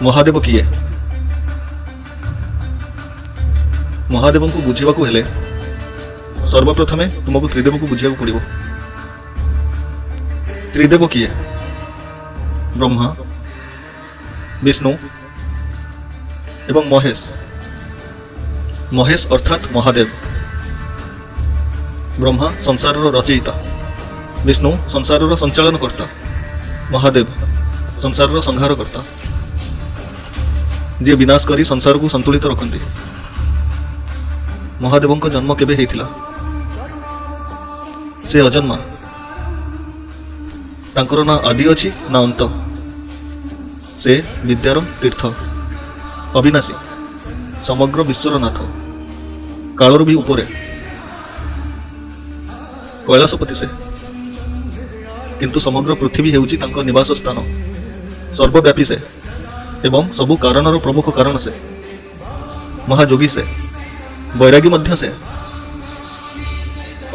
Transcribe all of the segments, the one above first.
ମହାଦେବ କିଏ? ମହାଦେବଙ୍କୁ ବୁଝିବାକୁ ହେଲେ ସର୍ବପ୍ରଥମେ ତୁମକୁ ତ୍ରିଦେବକୁ ବୁଝିବାକୁ ପଡ଼ିବ। ତ୍ରିଦେବ କିଏ? ବ୍ରହ୍ମା, ବିଷ୍ଣୁ ଏବଂ ମହେଶ। ମହେଶ ଅର୍ଥାତ୍ ମହାଦେବ। ବ୍ରହ୍ମା ସଂସାରର ରଚୟିତା, ବିଷ୍ଣୁ ସଂସାରର ସଞ୍ଚାଳନକର୍ତ୍ତା, ମହାଦେବ ସଂସାରର ସଂହାରକର୍ତ୍ତା, ଯିଏ ବିନାଶ କରି ସଂସାରକୁ ସନ୍ତୁଳିତ ରଖନ୍ତି। ମହାଦେବଙ୍କ ଜନ୍ମ କେବେ ହେଇଥିଲା? ସେ ଅଜନ୍ମା। ତାଙ୍କର ନା ଆଦି ଅଛି ନା ଅନ୍ତ। ସେ ବିଦ୍ୟାର ତୀର୍ଥ, ଅବିନାଶୀ, ସମଗ୍ର ବିଶ୍ୱର ନାଥ, କାଳରୁ ବି ଉପରେ, କୈଳାସପତି ସେ। କିନ୍ତୁ ସମଗ୍ର ପୃଥିବୀ ହେଉଛି ତାଙ୍କ ନିବାସ ସ୍ଥାନ। ସର୍ବବ୍ୟାପୀ ସେ ଏବଂ ସବୁ କାରଣର ପ୍ରମୁଖ କାରଣ ସେ। ମହାଯୋଗୀ ସେ, ବୈରାଗୀ ମଧ୍ୟ ସେ।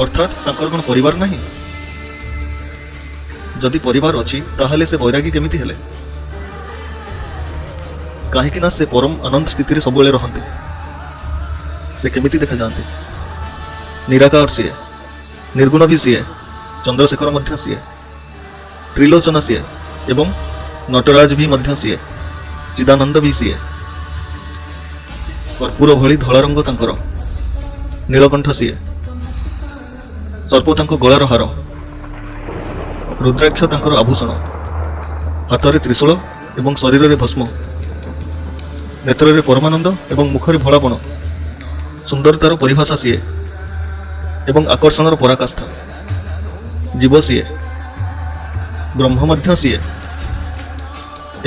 ଅର୍ଥାତ୍ ତାଙ୍କର କ'ଣ ପରିବାର ନାହିଁ? ଯଦି ପରିବାର ଅଛି, ତାହେଲେ ସେ ବୈରାଗୀ କେମିତି ହେଲେ? କାହିଁକି ନା ସେ ପରମ ଆନନ୍ଦ ସ୍ଥିତିରେ ସବୁବେଳେ ରହନ୍ତି। ସେ କେମିତି ଦେଖାଯାଆନ୍ତି? ନିରାକାର ସିଏ, ନିର୍ଗୁଣ ବି ସିଏ, ଚନ୍ଦ୍ରଶେଖର ମଧ୍ୟ ସିଏ, ତ୍ରିଲୋଚନ ସିଏ ଏବଂ ନଟରାଜ ବି ମଧ୍ୟ ସିଏ, ଚିଦାନନ୍ଦ ବି ସିଏ। କର୍ପୂର ଭଳି ଧଳା ରଙ୍ଗ ତାଙ୍କର, ନୀଳକଣ୍ଠ ସିଏ। ସର୍ପ ତାଙ୍କ ଗଳାର ହାର, ରୁଦ୍ରାକ୍ଷ ତାଙ୍କର ଆଭୂଷଣ, ହାତରେ ତ୍ରିଶୂଳ ଏବଂ ଶରୀରରେ ଭସ୍ମ, ନେତ୍ରରେ ପରମାନନ୍ଦ ଏବଂ ମୁଖରେ ଭୋଳାପଣ। ସୁନ୍ଦରତାର ପରିଭାଷା ସିଏ ଏବଂ ଆକର୍ଷଣର ପରାକାଷ୍ଠା। ଜୀବ ସିଏ, ବ୍ରହ୍ମ ମଧ୍ୟ ସିଏ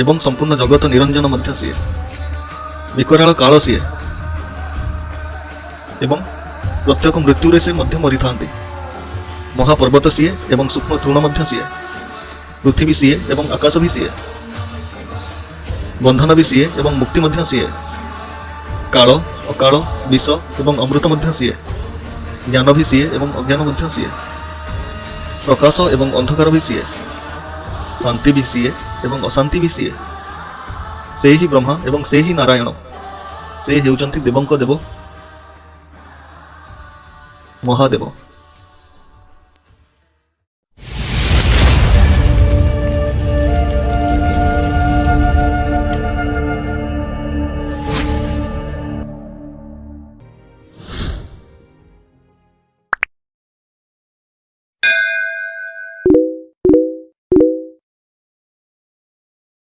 ଏବଂ ସମ୍ପୂର୍ଣ୍ଣ ଜଗତ ନିରଞ୍ଜନ ମଧ୍ୟ ସିଏ। ବିକରାଳ କାଳ ସିଏ ଏବଂ ପ୍ରତ୍ୟେକ ମୃତ୍ୟୁରେ ସେ ମଧ୍ୟ ମରିଥାନ୍ତି। ମହାପର୍ବତ ସିଏ ଏବଂ ସୂକ୍ଷ୍ମ ତୃଣ ମଧ୍ୟ ସିଏ। ପୃଥିବୀ ସିଏ ଏବଂ ଆକାଶ ବି ସିଏ। ବନ୍ଧନ ବି ସିଏ ଏବଂ ମୁକ୍ତି ମଧ୍ୟ ସିଏ। କାଳ, ଅକାଳ, ବିଷ ଏବଂ ଅମୃତ ମଧ୍ୟ ସିଏ। ଜ୍ଞାନ ବି ସିଏ ଏବଂ ଅଜ୍ଞାନ ମଧ୍ୟ ସିଏ। ପ୍ରକାଶ ଏବଂ ଅନ୍ଧକାର ବି ସିଏ। ଶାନ୍ତି ବି ସିଏ ଏବଂ ଅଶାନ୍ତି ବି ସିଏ। ସେ ହିଁ ବ୍ରହ୍ମା ଏବଂ ସେ ହିଁ ନାରାୟଣ। ସେ ହେଉଛନ୍ତି ଦେବଙ୍କ ଦେବ, ମହାଦେବ।